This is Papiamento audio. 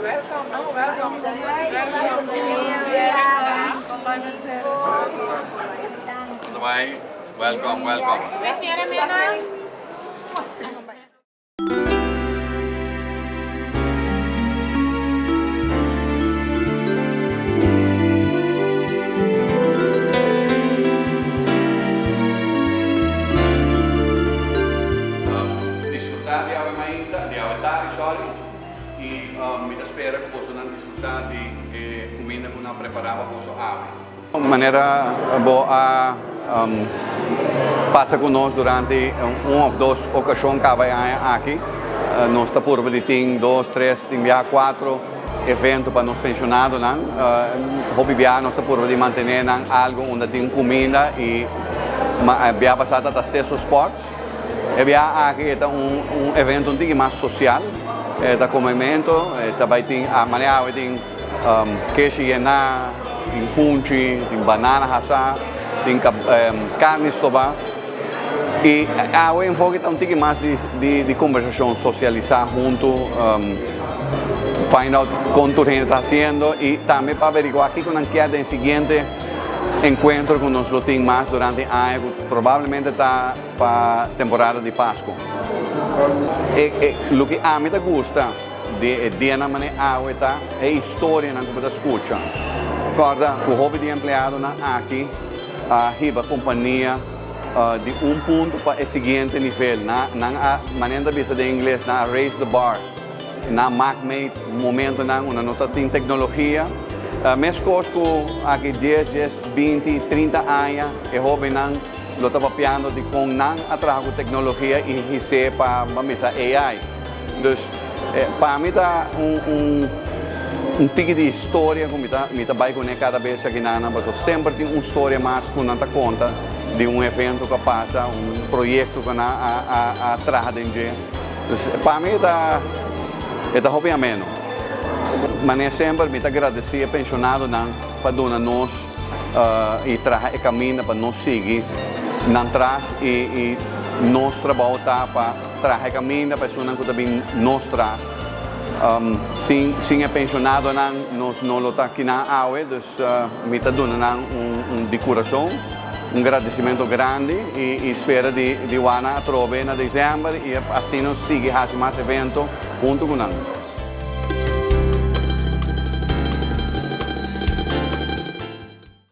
Welcome, no? Welcome. Welcome. Kom Mercedes. Welcome. Bye. Welcome, welcome. Señora Menas. Disfrutá di awe mainta, di awe tardi, sorry. I mi ta spera ku bosonan disfrutá di e kuminda ku nan prepará pa boso awe. Manera bo a pasa ku nos durante un òf dos okashon kaba e aña aki, nos ta purba di tin dos, tres, tin biaha kuatro evento pa nos penshonadonan. Hopi biaha nos ta purba di mantené nan algu unda tin kuminda i biaha pasá ta ta Seso Sports. E biaha aki e ta un evento un tiki mas sosial, e ta komemento, e ta bai tin, manera awe tin keshi yená, tin funchi, tin banana hasá, tin karni stobá. I awe enfoke ta un tiki mas di kombersashon, sosialisá huntu, find out kon tur hende ta hasiendo i tambe pa averiguá kiko nan kier den e siguiente enkuentro ku nos lo tin mas durante e aña ku probablemente ta pa temporada di Pasku. E loke ami ta gusta di e dianan manera awe ta e historianan ku bo ta skucha. Kòrda ku hopi di e empleadonan aki a hiba kompania di un punto pa e siguiente nivel. Nan a, manera nan ta bisa den ingles, nan a raise the bar. Nan a mak mei momentonan unda no ta tin teknologia. Meskos ku aki dies, dies, binti, 30 aña e hóbennan lo ta papiando di kon nan a traha ku teknologia i his'é pa misa AI. Dus pa mi ta un un tiki di historia ku mi ta mi ta bai kuné kada bes aki nan pasobra semper tin un storia mas ku nan ta konta di un evento ku a pasa, un proyekto ku nan a a a traha den dje. Dus pa mi e ta e ta hopi ameno. Manera semper mi ta gradesí e penshonadonan pa duna nos i traha e kaminda pa nos sigui nan tras i i nos trabou ta pa traha e kaminda pa esunnan ku ta bin nos tras. Sin sin e penshonadonan nos no lo ta kinan awe, dus mi ta duna nan un un di kurason un gradesimentu grandi i i spera di di wak nan atrobe na desèmber i asina nos sigui hasi mas evento huntu ku nan.